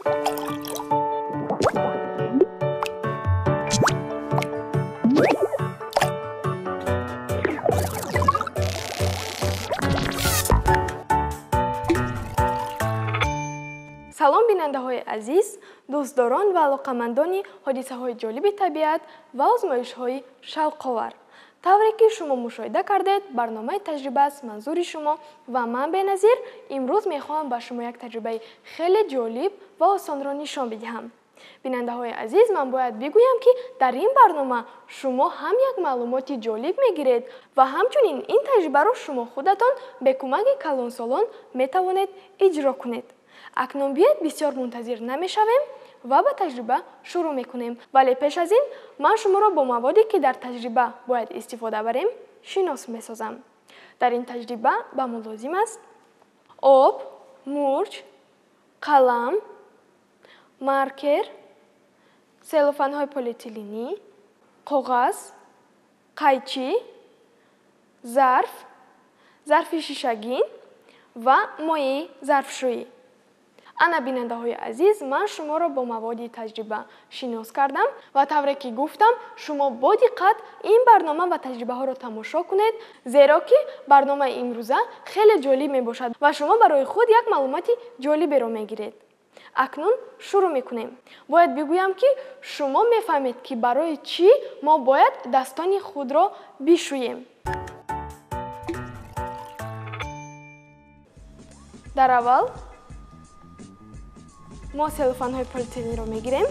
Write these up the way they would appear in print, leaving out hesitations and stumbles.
Салом бинандаҳои азиз, дӯстдорон ва алоқамандони ҳодисаҳои ҷолиби табиат ва озмоишҳои шавқовар. Тавре ки шумо мушоҳида кардед, барномаи таҷриба аст манзури шумо ва ман Беназир имрӯз мехоҳам ба шумо як таҷрибаи хеле ҷолиб ва осонро нишон бидиҳам. Бинандаҳои азиз, ман бояд бигӯям, ки дар ин барнома шумо ҳам як маълумоти ҷолиб мегиред ва ҳамчунин ин таҷрибаро шумо худатон бе кӯмаки калонсолон метавонед иҷро кунед. Акнун биёед бисёр мунтазир намешавем ва ба таҷриба шурӯъ мекунем. Вале пеш аз ин ман шуморо бо маводе, ки дар таҷриба бояд истифода барем, шинос месозам. Дар ин таҷриба ба мо лозим аст об, мурч, қалам, маркер, селофанҳои полиэтиленӣ, коғаз, қайчӣ, зарф, зарфи шишагин ва моеи зарфшӯӣ. Ана бинандаҳои азиз, ман шуморо бо маводи таҷриба шинос кардам ва тавре ки гуфтам, шумо бо диққат ин барнома ва таҷрибаҳоро тамошо кунед, зеро ки барномаи имрӯза хеле ҷолиб мебошад ва шумо барои худ як маълумоти ҷолиберо мегиред. Акнун шурӯъ мекунем. Бояд бигӯям, ки шумо мефаҳмед, ки барои чӣ мо бояд дастони худро бишӯем. Дар аввал мо селофанҳои полиэтиленро мегирем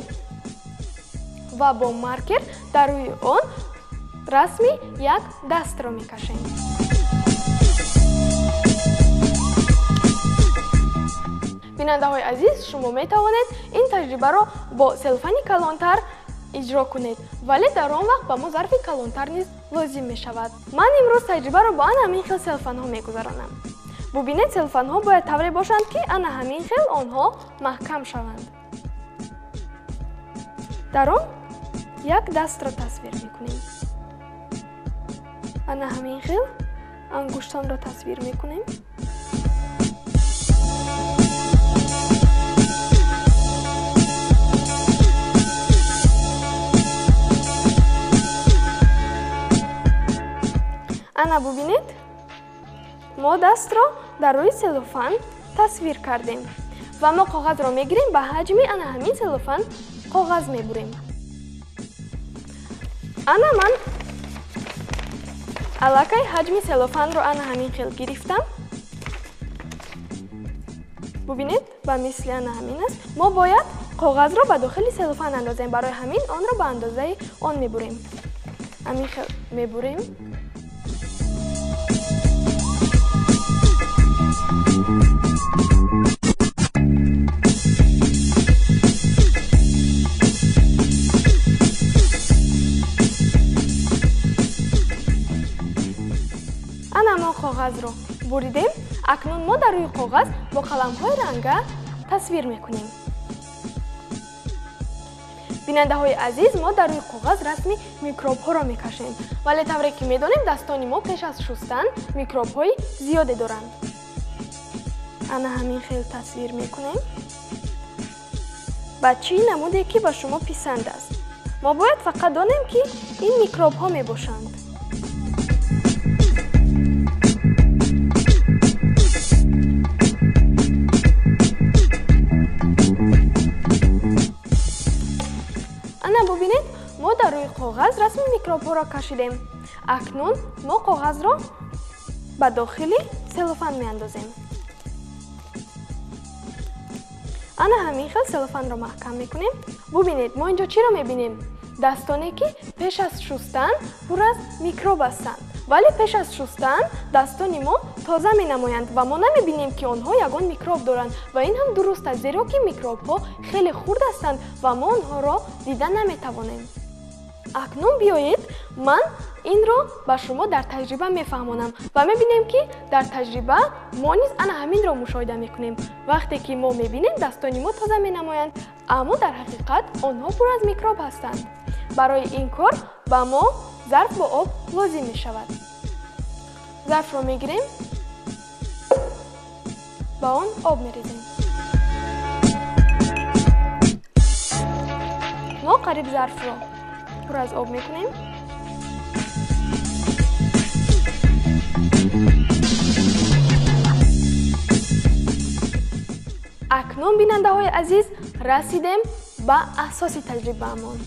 ва бо маркер дар рӯи он расми як дастро мекашем. Бинандаҳои азиз, шумо метавонед ин таҷрибаро бо селофани калонтар иҷро кунед, вале дар он вақт ба мо зарфи калонтар низ лозим мешавад. Ман имрӯз таҷрибаро бо ана ҳамин хел селофанҳо мегузаронам. Бубинед, селофанҳо бояд тавре бошанд, ки ана ҳамин хел онҳо маҳкам шаванд. Дар он як дастро тасвир мекунем. Ана ҳамин хел ангуштонро тасвир мекунем. Ана бубинед, мо дастро дар рӯи селофан тасвир кардем ва мо коғазро мегирем, ба ҳаҷми ана ҳамин селофан коғаз мебурем. Ана ман аллакай ҳаҷми селофанро ана ҳамин хел гирифтам. Бубинед, ба мисли ана ҳамин аст. Мо бояд коғазро ба дохили селофан андозем, барои ҳамин онро ба андозаи он мебурем. Ҳамин хел мебурем. Ана мо коғазро буридем. Акнун мо дар рӯи коғаз бо қаламҳои ранга тасвир мекунем. Бинандаҳои азиз, мо дар рӯи коғаз расми микробҳоро мекашем, вале тавре ки медонем, дастони мо пеш аз шустан микробҳои зиёде доранд. Ана ҳамин хел тасвир мекунем ба чӣ намуде, ки ба шумо писанд аст. Мо бояд фақат донем, ки ин микробҳо мебошанд. Ана бубинед, мо дар рӯи коғаз расми микробҳоро кашидем. Акнун мо коғазро ба дохили селофан меандозем. Ана ҳамин хел селофанро маҳкам мекунем. Бубинед, мо инҷо чиро мебинем? Дастоне, ки пеш аз шустан пур аз микроб ҳастанд. Вале пеш аз шустан дастони мо тоза менамоянд ва мо намебинем, ки онҳо ягон микроб доранд. Ва ин ҳам дуруст аст, зеро ки микробҳо хеле хурд ҳастанд ва мо онҳоро дида наметавонем. Акнун биёед, ман инро ба шумо дар таҷриба мефаҳмонам ва мебинем, ки дар таҷриба мо низ ана ҳаминро мушоҳида мекунем. Вақте ки мо мебинем, дастони мо тоза менамоянд, аммо дар ҳақиқат онҳо пур аз микроб ҳастанд. Барои ин кор ба мо зарф бо об лозим мешавад. Зарфро мегирем, ба он об мерезем. қариб зарфро пур аз об мекунем. Акнун, бинандаҳои азиз, расидем ба асоси таҷрибаамон.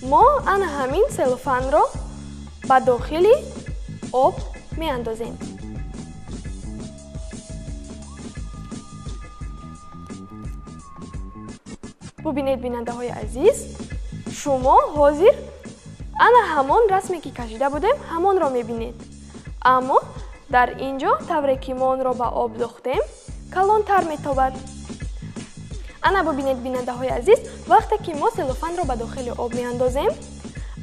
Мо ана ҳамин селофанро ба дохили об меандозем. Бубинед, бинандаҳои азиз, шумо ҳозир ана ҳамон расме ки кашида будем, ҳамонро мебинед. Аммо дар ин ҷо тавре ки мо онро ба об дохтем, калонтар метобад. Ана бубинед, бинандаҳои азиз, вақте ки мо селофанро ба дохили об меандозем,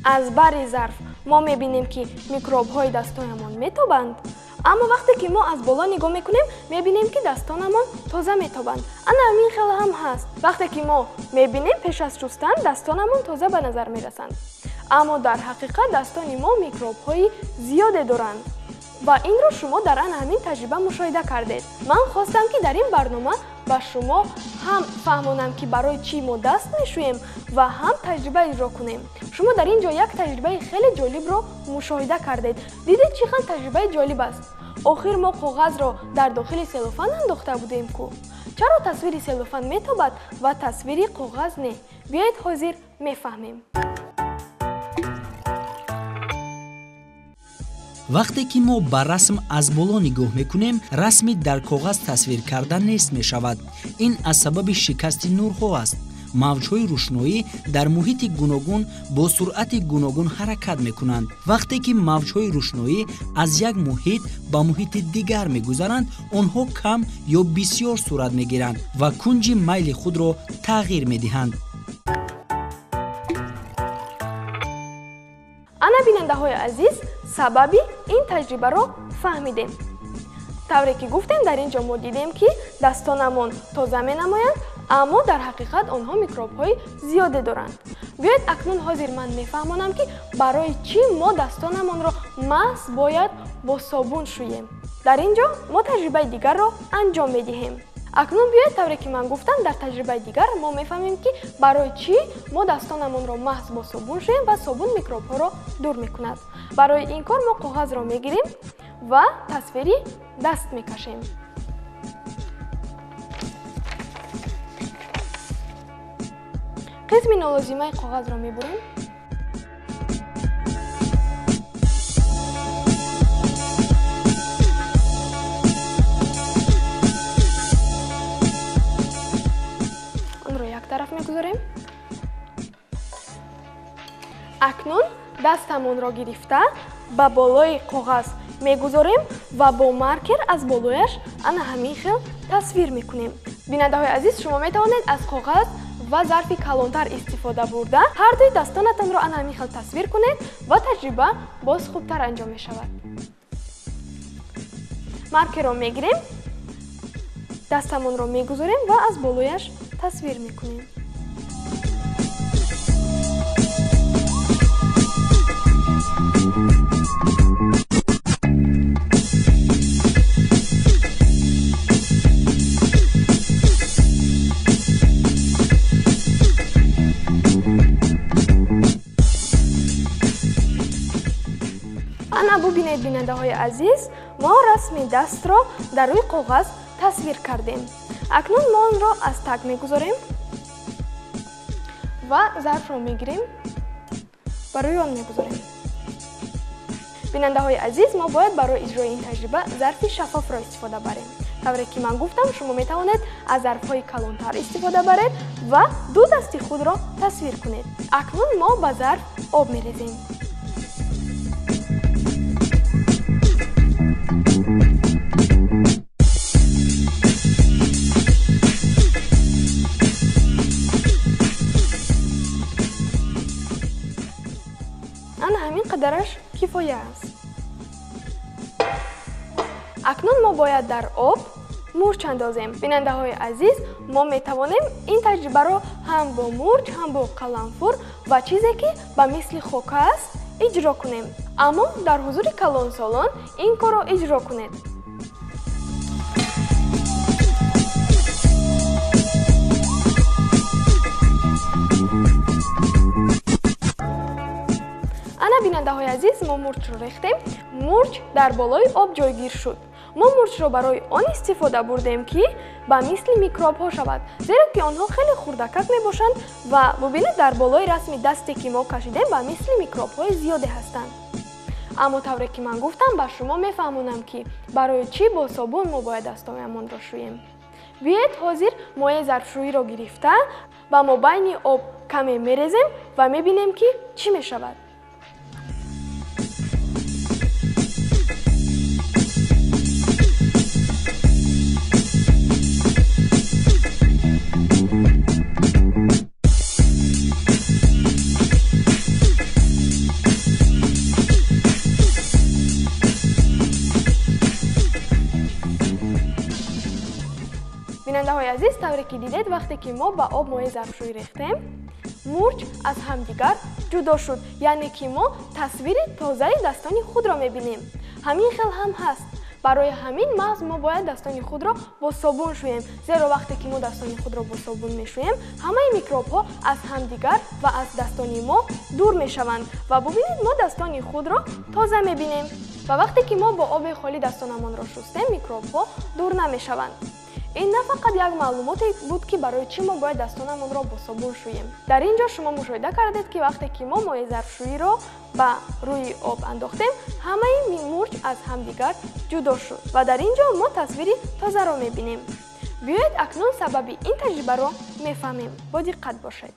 аз бари зарф мо мебинем, ки микробҳои дастоямон метобанд, аммо вақте ки мо аз боло нигоҳ мекунем, мебинем, ки дастонамон тоза метобанд. Ана ҳамин хел ҳам ҳаст. Вақте ки мо мебинем, пеш аз шустан дастонамон тоза ба назар мерасанд, аммо дар ҳақиқат дастони мо микробҳои зиёде доранд ва инро шумо дар ана ҳамин таҷриба мушоҳида кардед. Ман хостам, ки дар ин барнома ба шумо ҳам фаҳмонам, ки барои чӣ мо даст мешӯем ва ҳам таҷриба иҷро кунем. Шумо дар ин ҷо як таҷрибаи хеле ҷолибро мушоҳида кардед. Дидед, чӣ хел таҷрибаи ҷолиб аст? Охир мо коғазро дар дохили селофан андохта будем ку. Чаро тасвири селофан метобад ва тасвири коғаз не? Биёед, ҳозир мефаҳмем. Вақте ки мо ба расм аз боло нигоҳ мекунем, расми дар коғаз тасвир карда нест мешавад. Ин аз сабаби шикасти нурҳо аст. Мавҷҳои рӯшноӣ дар муҳити гуногун бо суръати гуногун ҳаракат мекунанд. Вақте ки мавҷҳои рӯшноӣ аз як муҳит ба муҳити дигар мегузаранд, онҳо кам ё бисёр сурат мегиранд ва кунҷи майли худро тағйир медиҳанд. Ана, бинандаҳои азиз, сабаби ин таҷрибаро фаҳмидем. Тавре ки гуфтем, дар ин ҷо мо дидем, ки дастонамон тоза менамоянд, аммо дар ҳақиқат онҳо микробҳои зиёде доранд. Биёед, акнун ҳозир ман мефаҳмонам, ки барои чӣ мо дастонамонро маҳз бояд бо собун шӯем. Дар ин ҷо мо таҷрибаи дигарро анҷом медиҳем. Акнун биёед, тавре ки ман гуфтам, дар таҷрибаи дигар мо мефаҳмем, ки барои чӣ мо дастонамонро маҳз бо собун шӯем ва собун микробҳоро дур мекунад. Барои ин кор мо коғазро мегирем ва тасвири даст мекашем. Қисми нолозимаи коғазро мебурем. Онро як тараф мегузорем. Акнун дастамонро гирифта ба болои коғаз мегузорем ва бо маркер аз болояш ана ҳамин хел тасвир мекунем. Бинандаҳои азиз, шумо метавонед аз коғаз ва зарфи калонтар истифода бурда ҳардуи дастонатонро ана ҳамин хел тасвир кунед ва таҷриба боз хубтар анҷом мешавад. Маркерро мегирем, дастамонро мегузорем ва аз болояш тасвир мекунем. Ана бубинед, бинандаҳои азиз, мо расми дастро дар рӯи коғаз тасвир кардем. Акнун мо онро аз таг мегузорем ва зарфро мегирем, ба рӯи он мегузорем. Бинандаҳои азиз, мо бояд барои иҷрои ин таҷриба зарфи шаффофро истифода барем. Тавре ки ман гуфтам, шумо метавонед аз зарфҳои калонтар истифода баред ва ду дасти худро тасвир кунед. Акнун мо ба зарф об мерезем. Ана ҳамин қадараш кифоя аст. Акнун мо бояд дар об мурч андозем. Бинандаҳои азиз, мо метавонем ин таҷрибаро ҳам бо мурч, ҳам бо қаламфур ва чизе ки ба мисли хока аст иҷро кунем. Аммо дар ҳузури калонсолон ин корро иҷро кунед. азиз, мо мурчро рехтем. Мурч дар болои об ҷойгир шуд. Мо мурчро барои он истифода бурдем, ки ба мисли микробҳо шавад, зеро ки онҳо хеле хурдакак мебошанд ва бубинед, дар болои расми дасте, ки мо кашидем, ба мисли микробҳои зиёде ҳастанд. Аммо тавре ки ман гуфтам, ба шумо мефаҳмонам, ки барои чӣ бо собун мо бояд дастҳоямонро шӯем. Биёед, ҳозир моеъи зарфшӯиро гирифта ба мобайни об каме мерезем ва мебинем, ки чӣ мешавад. Бинандаҳои азиз, тавре ки дидед, вақте ки мо ба об моеъи зарфшӯӣ рехтем, мурч аз ҳамдигар ҷудо шуд, яъне ки мо тасвири тозаи дастони худро мебинем. Ҳамин хел ҳам ҳаст. Барои ҳамин маҳз мо бояд дастони худро бо собун шӯем, зеро вақте ки мо дастони худро бо собун мешӯем, ҳамаи микробҳо аз ҳамдигар ва аз дастони мо дур мешаванд ва бубинед, мо дастони худро тоза мебинем. Ва вақте ки мо бо оби холӣ дастонамонро шустем, микробҳо дур намешаванд. Ин на фақат як маълумоте буд, ки барои чӣ мо бояд дастонамонро бо собун шӯем. Дар ин ҷо шумо мушоҳида кардед, ки вақте ки мо моеъи зарфшӯиро ба рӯи об андохтем, ҳамаи мурч аз ҳамдигар ҷудо шуд ва дар ин ҷо мо тасвири тозаро мебинем. Биёед, акнун сабаби ин таҷрибаро мефаҳмем. Бо диққат бошед.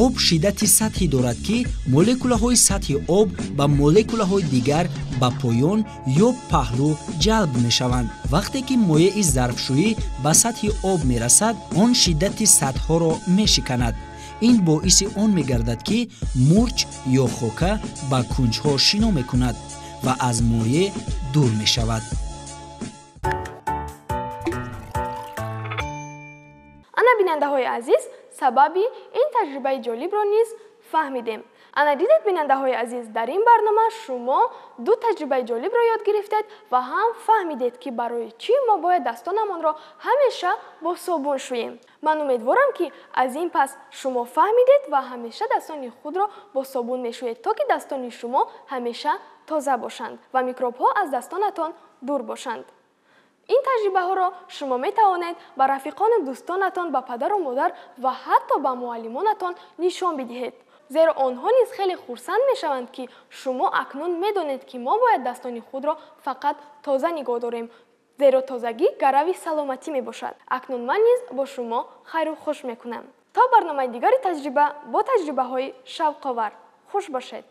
Об шиддати сатҳӣ дорад, ки молекулаҳои сатҳи об ба молекулаҳои дигар ба поён ё паҳлӯ ҷалб мешаванд. Вақте ки моеъи зарфшӯӣ ба сатҳи об мерасад, он шиддати сатҳҳоро мешиканад. Ин боиси он мегардад, ки мурч ё хока ба кунҷҳо шино мекунад ва аз моеъ дур мешавад. Ана, бинандаҳои азиз, сабаби ин таҷрибаи ҷолибро низ фаҳмидем. Ана дидед, бинандаҳои азиз, дар ин барнома шумо ду таҷрибаи ҷолибро ёд гирифтед ва ҳам фаҳмидед, ки барои чӣ мо бояд дастонамонро ҳамеша бо собун шӯем. Ман умедворам, ки аз ин пас шумо фаҳмидед ва ҳамеша дастони худро бо собун мешӯед, то ки дастони шумо ҳамеша тоза бошанд ва микробҳо аз дастонатон дур бошанд. Ин таҷрибаҳоро шумо метавонед ба рафиқону дӯстонатон, ба падару модар ва ҳатто ба муаллимонатон нишон бидиҳед, зеро онҳо низ хеле хурсанд мешаванд, ки шумо акнун медонед, ки мо бояд дастони худро фақат тоза нигоҳ дорем, зеро тозагӣ гарави саломатӣ мебошад. Акнун ман низ бо шумо хайру хуш мекунам. То барномаи дигари таҷриба бо таҷрибаҳои шавқовар. Хуш бошед.